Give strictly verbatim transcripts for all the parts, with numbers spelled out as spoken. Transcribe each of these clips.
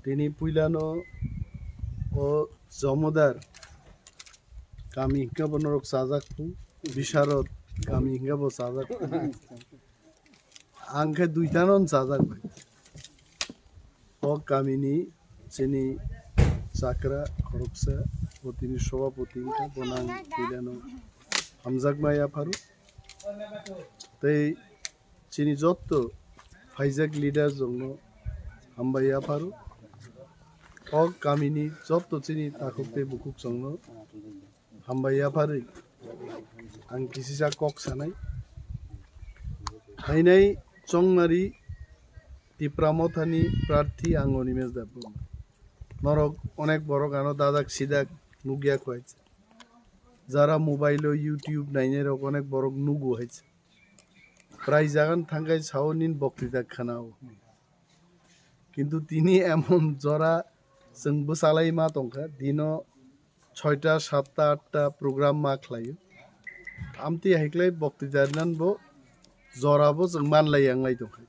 Tini puilano o Jomodar kami hinkhe bo norok chajak phu, Bisharod kami hinkhe bo chajak phu. Ang khe duitano chajak bai. O kamini chini chakra khoroksa, o tini sobhapoti wngkha, bono ang puilano hamjakma yapharo. Tei chini jotto phaijak leader rokno hambai yapharo. O kamini jotto chini takhuk tei bukhuk rokno hambai yapharwi ang kisisa kok sanai. Hainai chongmari Tipra Mothani prarthi ang Animesh Debbarma. Norok onek borok ano dadak sidak nukya kho hai. Jara mobile o YouTube nainai rok onek borok nugo hai. Prai jagan thangkai sao nin boktita khanao. Kintu tini emon jora chwng bwchalai ma tongkha, dino soita, satta, atta program ma khlaio. Amtwi haiklai boktita rinan bo jora bo chwng manlai yanglai tongkha.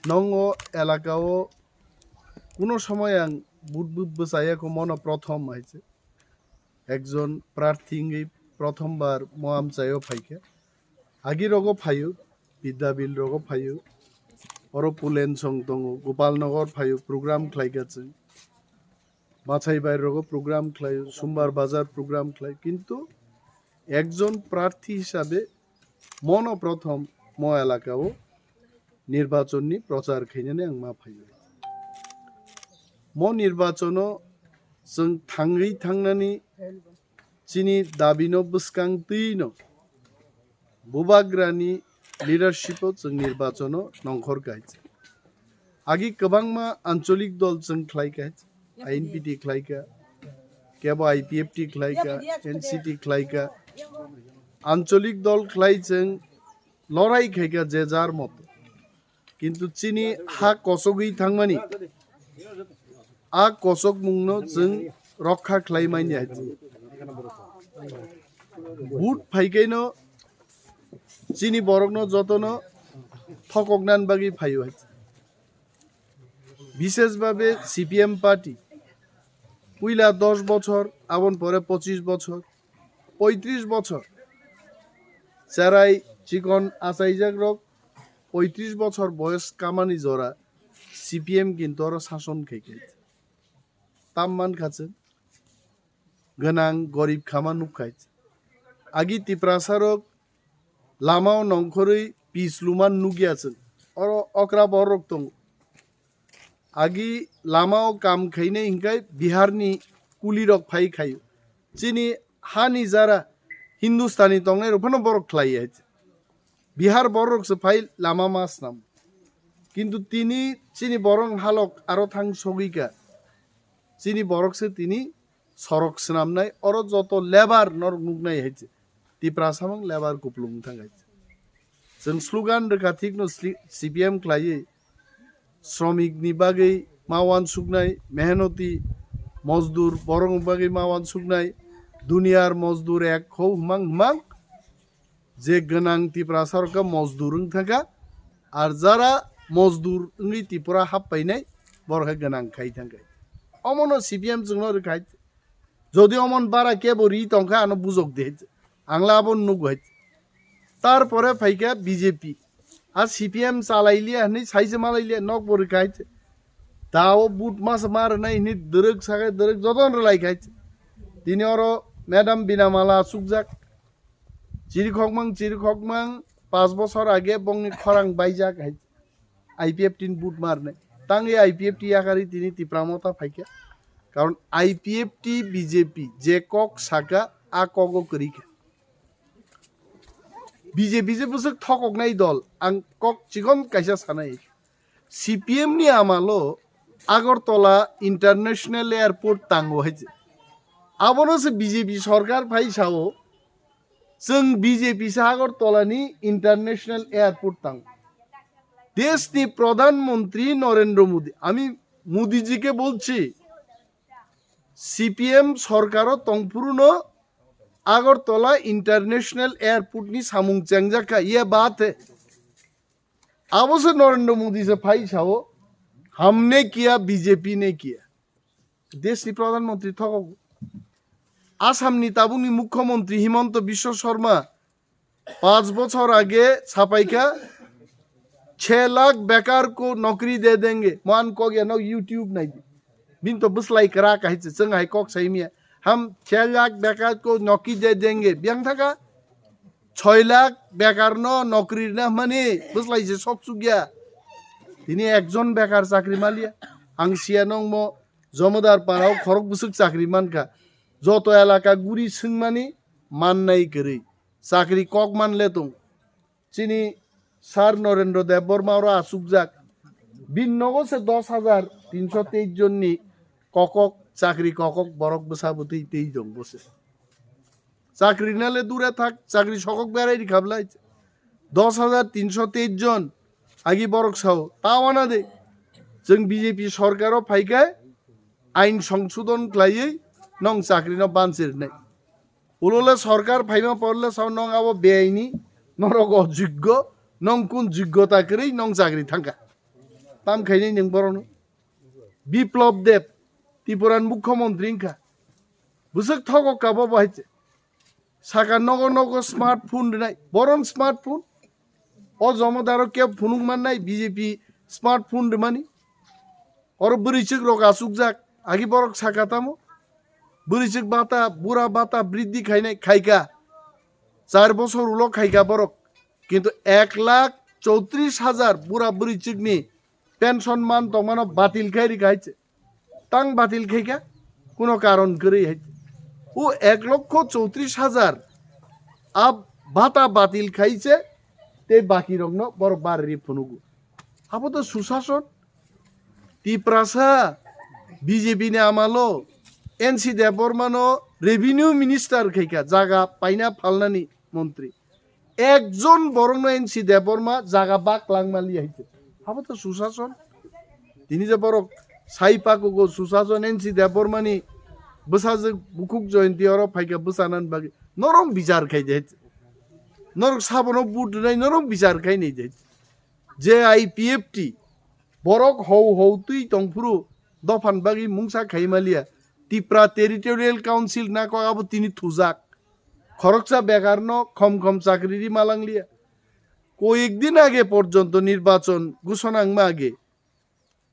Nongo elaka o kuno somoi ang but but bwchaya kho mono prothom hai se. Ekjon prarthi wngwi prothom bar mo amchaio phaikha. Agi rogo phaio, Bidyabil rogo phaio, oro Pulensong tongo, Gopalnagar phaio, program khlaikha chwng. Bachaibai rogo program khlaio, Sumbar Bazar program khlai. Kintu ekjon prarthi hisabe mono prothom mo elaka o nirbachon ni prochar khainani ang ma phaio. Mo nirbachon o chwng thangwi thangnani chini dabi no bwskang twi no bubagra ni leadership o chwng nirbachon o nongkhor kha hai. Agi kwbangma ancholik dol chwng khlai kha hai. I N P T khlai kha, kebo I P F T khlai kha, N C T khlai kha. Ancholik dol khlai chwng lorai khai kha je jar moto. Kintu chini ha kosogwi thangmani, a kosokmungno chwng rokha khlai manya hai. But phaikaino chini borokno jotono thokoknan bagwi phaio hai. Bishesh bhabe C P M party puila dos bochor, aboni pore pochis bochor, poitris bochor. Cherai chikon achaijak rok poitris bochor boyos kamani jora C P M kintu oro sason khai khai. Tam man kha chwng. Gwnang gorib khama nuk khai. Agi Tiprasa rok lama o nongkhorwi pis luman nukya chwng. Oro okra borok tongo. Agi lama o kam khainai hinkhai Bihar ni kuli rok phai khaio. Chini hani jara Hindustani tongnai rok phano borok khlai hai. Bihar borok se phai lama ma snam. Kintu tini chini borok halok aro thang sogwi kha. Chini borok se tini sorok swnamnai, oro joto lebar norok nuknai hai se. Tiprasa mang lebar kuplung thang hai se. Chwng slogan rwkha thikno sli-, C P M khlaiwi, sromik ni bagwi ma wansuknai, mehnoti, mozdur borok ni bagwi ma wansuknai, duniyar mozdur ek ho hwmang hwmang, je gwnang Tiprasa rok khe mozdur wng thangkha, ar jara mozdur wngwi Tripura hap painai, borok khe gwnang khai thangkha. Omono C P M chwngno rwkha. Jodi omon bara kebo ri tongkha, ano bujok de. Ang la abo nugo hai. Tarpore phaikha B J P. A C P M chalai liya hwnwi saise malai liya, nok bo rwkha hai. Da o but mas ma rwnai hwnwi dwrwk sakai dwrwk joton rwlai khai. Tini oro Madam Binamala achukjak. Chirikhokmang, chirikhokmang, panch bochor age bongni khorang baijak hai. I P F T ni but marne. Tangwi I P F T yakarwi tini Tipra Motha phaikha. Karon I P F T B J P je kok saka, a kogo kwrwi kha. B J P je bwswk thokoknai dol, ang kok chikon kaisa sanai. C P M ni amalo Agartala International Airport tango hai se. Abono se B J P sorkar phai sao, chwng B J P se Agartala ni International Airport tango. Desh ni Pradhan Mantri Narendra Modi, ami Modi ji ke bolchi, C P M sorkaro tongphuruno Agartala International Airport ni samung chengjak kha, ye baat hai. Abo se Narendra Modi se phai sao, हमने किया, बीजेपी ने किया। Deshni pradhan mantri thokogo. Assamni tabukni mukhyamantri Himanta Biswa Sarma panch bochor age sapaikha, "Chhe lakh bekar ko nokri de denge." Mo ani kok ya, nok YouTube nai di. Bini to bwslai kwrak hai se, chwng hai kok sai miya. "Hum chhe lakh bekar ko nokri de denge." Biyang thaka? Choi lakh bekar no nokri rina hwnmani bwslai se sok chukya. Tini ekjon bekar chakri maliya. Ang siya nong mo Jomodar parao khorok bwswk chakri mankha. Joto elaka guri swngmani mannai kwrwi. Chakri kok man le tong. Chini Sir Narendra Debbarma oro achukjak. Bini nogo se dos hajar tinso teis jonni kokok, chakri kokok borok bwsa bwtwi tei tong bose. Chakri nale dure thak, chakri sokok berai rikha bwlai. Dos hajar tinso teis jon agi borok sao, ta wana de. Chwng B J P sorkaro phaikhe ain songsodon khlaiwi nong chakri no banchir nai. Ulole sorkar phaima porle sao nong abo beaini, norok ojoggo, nong kun joggota kwrwi nong chakri thangkha. Tam khainai nwng borokno. Biplab Deb, Tripuran mukhyamantri wngkha. Bwswk thogo kabo bo hai se. Saka nogo nogo smartphone rwnai. Boron smartphone. O Jomodaro kebo phunuk mannai B J P smartphone rwmani. Oro bwrwichwk rok achukjak. Agi borok saka tamo. Bwrwichwk bata, bura bata briddhi khainai khaika. Char bosor ulo khaika borok. Kintu ek lakh chowtris hajar bura bwrwichwkni pension man tongmano batil khai rikha hai se. Tang batil khaikha, kuno karon kwrwi hai. O ek lokho chowtris hajar a bata batil khai se, tei baki rokno borok barri phunugo. Abo to susason. Tiprasa B J P ni amalo N C Debbarma no revenue minister khaikha, jaga paina phalnani montri. Ekjon borokno N C Debbarma jaga bak langmali hai se. Abo to susason. Tini je borok sai pakugo susason N C Debbarmani bwsajwk bukhuk Jayanti oro phaikha bwchanani bagwi. Norok bichar khai de hai se. Norok sabono vote rwnai norok bichar khai nai de hai se. J I P F T borok hou hou twi tongphuru dophan bagwi mungsa khai maliya. Tipra Territorial Council na kok abo tini thujak. Khoroksa bekarno khom khom chakri ri malanglia. Koyek din age porjonto nirbachon ghosona wngma age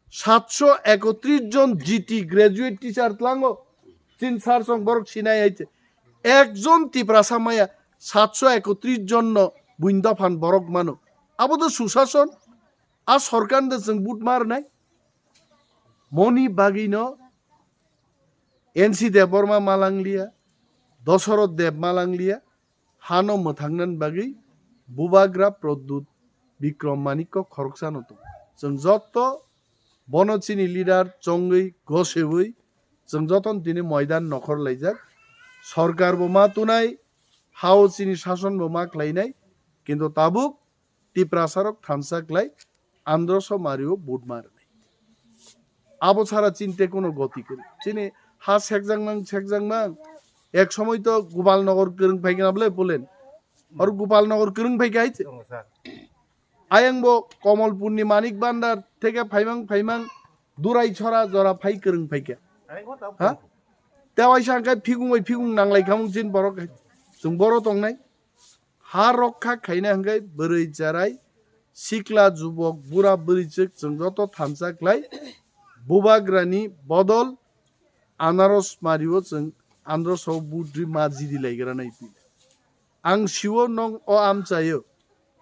satso ekotris jon G T graduate teacher tlango. Chin sar song borok sinai hai se. Ekjon Tiprasa maya satso ekotris jonno buini dophan borok mano. Abo to susason. A sorkar da chwng vote ma rwnai. Moni bagwino N C Debbarma malanglia, Dosoroth Deb malanglia, hano mwthangnan bagwi Bubagra Pradyut Bikram Manikko khoroksano tong. Chwng jotto bono chini leader chongwi gosewi chwng jotono tini moidan nokhor laijak. Sorkar bo ma tunai, hao chini sason bo ma khlainai, kintu tabuk Tiprasarok thansa khlai androso mario vote ma rwnai. Abo sara chinte kono goti kwrwi. Chini ha sekjakmang sekjakmang. Ek somoi to Gopalnagar kwrwng phaikha na bole pulen. Or Gopalnagar kwrwng phaikha hai se. Ayang bo Komolpurni Manik Bandar theke phaimang phaimang Durai chora jora phai kwrwng phaikha. Ha? Tewai sa hwnkhe phigungbai phigung nanglai khamung chin borok hai. Chwng boro tongnai. Ha rokha khaina hwnkhe bwrwi cherai, sikla jubok, bura bwrwichwk chwng joto thansa khlai Bubagrani bodol anaros mario chwng androso budri ma jidi laigra nai pila. Ang siwo nong o amchaio.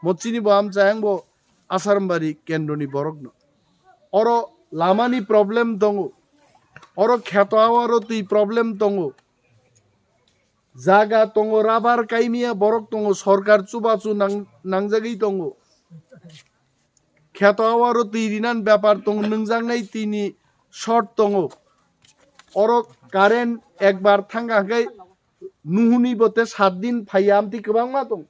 Mo chini bo amchai ang bo Asarambari kendroni borokno. Oro lamani problem tongo. Oro kheto awaro twi problem tongo. Jaga tongo, rabar kaimiya borok tongo, sorkar chubachu nang-, nangjagwi tongo. Kheto awaro twi rinan bepar tongo, nwngjaknai twini short tongo. Oro current ekbar thangkha hwnkhe nuhuni bote saat din phaiya amtwi kwbangma tong.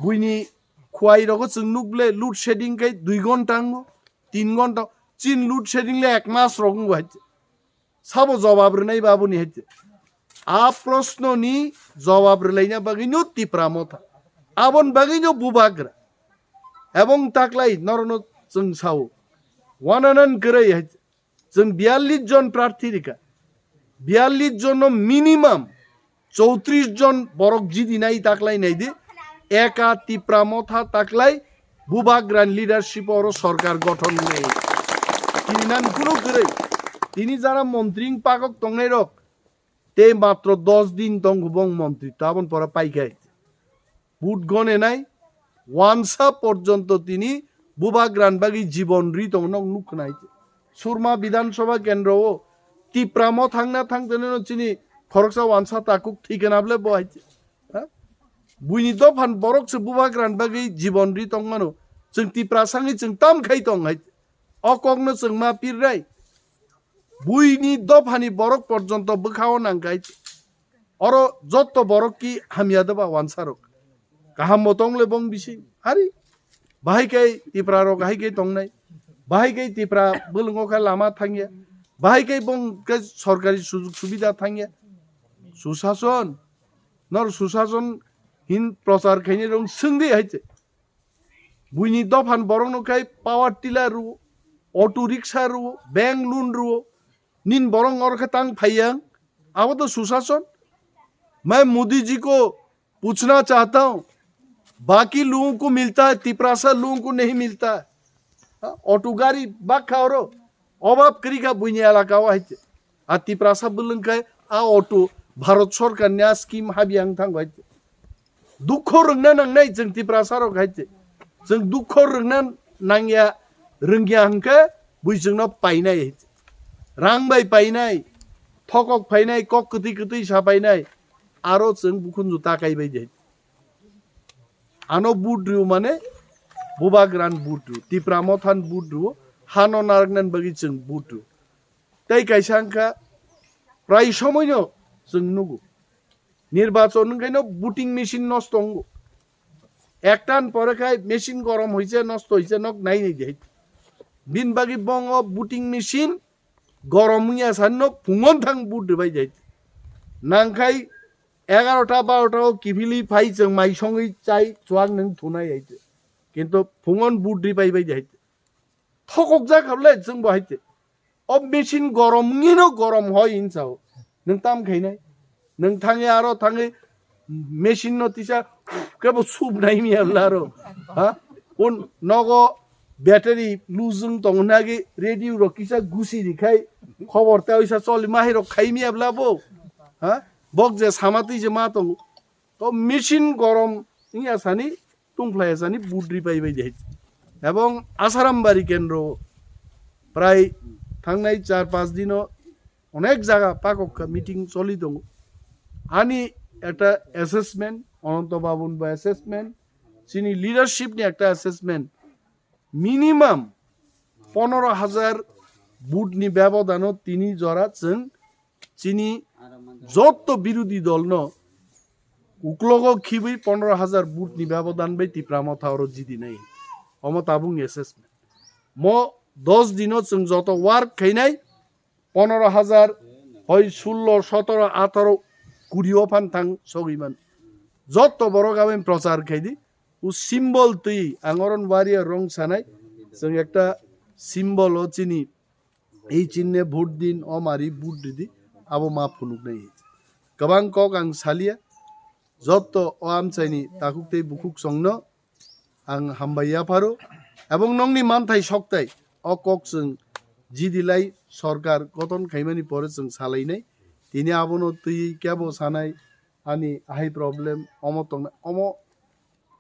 Buini khuai rogo chwng nuk le load shedding khai dui ghonta wngo, tin ghonta, chin load shedding le ek mas rok wngo hai. Sabo jobab rwnai ba aboni hai. A proshno ni jobab rwlaina bagwi no Tipra Motha. Aboni bagwi no Bubagra. Ebong taklai norokno chwng sao. Wananan kwrwi hai. Chwng biyallis jon prarthi rikha. Biyallis jon no minimum chowtris jon borok jidi nai taklai nai di. Eka Tipra Motha taklai Bubagra ni leadership oro sorkar gothon nai. Tini nan kuno kwrwi. Tini jara montri pakok tongnai rok. Tei matro dos din tong bong montri tabon pora paikhai. Vote gonenai wansa porjonto tini Bubagra ni bagwi jibon ri tong nok nukhnai. Surma Bidhan Sabha kendro o Tipra Motha thangna thangtene no chini khoroksa wansa takuk thikena ble bo hai. Ha? Buini dophan borok se Bubagra ni bagwi jibon ri tong mano. Chwng Tipra sangwi chwng tam khai tong hai. O kokno chwng ma pirrai. Buini dophani borok porjonto bwkhao nangkhai. Oro jotto borok ki hamya doba wansarok. Kaham bo tong le bong bisi. Hari. Bahai kai Tipra rok hai kai tongnai. Bahai kai Tipra bwlwngo kha lama thangya. Bahai kai bong khe sorkari sujug subida thangya. Susason. Nor susason hin prochar khaini rong swngdi hai che. Buini dophan borok no khai power tiller rwo, auto rickshaw rwo, bank loan rwo, nin borok oro khe tang phaiyang, abo to susason. Main Modi ji ko puchna chahta hu, baki logon ko milta hai, Tiprasa logon ko nahi milta hai. Ha? Auto gari bakha oro, obab kwrwi kha buini elaka o hai te. A Tiprasa bwlwng khai a auto Bharat Sarkar ni a scheme habi ang thang hai te. Dukho rwngna nangnai chwng Tiprasa rok hai te. Chwng dukho rwngna nangya, rwngya hwnkhe bui chwngno painai hai te. Rang bai painai, thokok phainai, kok kwtwi kwtwi sa painai, aro chwng bukhunju takai bai di hai te. Ano vote rw mane Bubagra ni vote rw, Tipra Motha ni vote rw, hano narwknani bagwi chwng vote rw. Tei kaisa wngkha prai somoino chwng nugo. Nirbachon wngkhaino voting machine nosto wngo. Ektan pore khai machine gorom hoise nosto hoise nok nai nai di hai. Bin bagwi bongo voting machine gorom wngya sanno phungon thang vote rwbai di hai. Nangkhai egarota barota o kiphilwi phai chwng mai songwi chai chuak nwng thunai hai. Kintu phungon vote rwbai bai di hai. Thokok jak khablai chwng bo hai. O machine gorom wngwino gorom hoi hinsa o. Nwng tam khainai. Nwng thangwi aro thangwi machine no tisa kebo sub nai miya bla aro. Ha? Un nogo battery losing tong nagi radio rok kisa gusi rikhai khobor ta oisa choli mahi rok khai miya bla bo. Ha? Bok je sama twi je ma tong. To machine gorom wngya sani tungphlai sani budri pai bai de. Ebong Asarambari kendro prai thangnai char panch dino onek jaga pakok kha meeting choli tongo. Ani ekta assessment, Ananto Babun bo assessment, chini leadership ni ekta assessment, minimum pondro hajar vote ni bebodano tini jora chwng chini jotto birodhi dol no uklogo khibwi pondro hajar vote ni bebodan bai Tipra Motha oro jidi nai. Omo tabuk ni assessment. Mo dos dino chwng joto work khainai pondro hajar hoi sullo, sotoro, ataro, kuri o phan thang sogwi man. Jotto borok aboni prochar khaidi. O symbol twi ang oron warrior rong sanai. Chwng ekta symbol o chini ei chinne vote din, o mari vote ridi, abo ma phunuknai. Kwbang kok ang salia, jotto o amchaini takhuk tei bukhuk songno ang hambai yapharo, ebong nongni manthai soktai o kok chwng jidilai sorkar gothon khaimani pore chwng salainai. Tini abono twi kebo sanai ani ahai problem omo tongnai, omo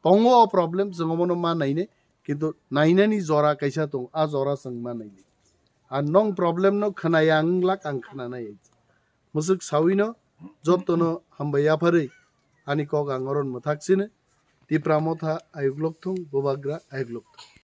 tongo o problem, chwng omono ma nainai, kintu nainani jora kaisa tongo, a jora chwng ma nainai. A nong problem no khwnaya ang glak ang khwnanai. Mwswk sawino jottono hambai yapharwi ani kok ang oron mwthak sini. Tipra Motha ayuk lok thung, Bubagra ayuk lok thung.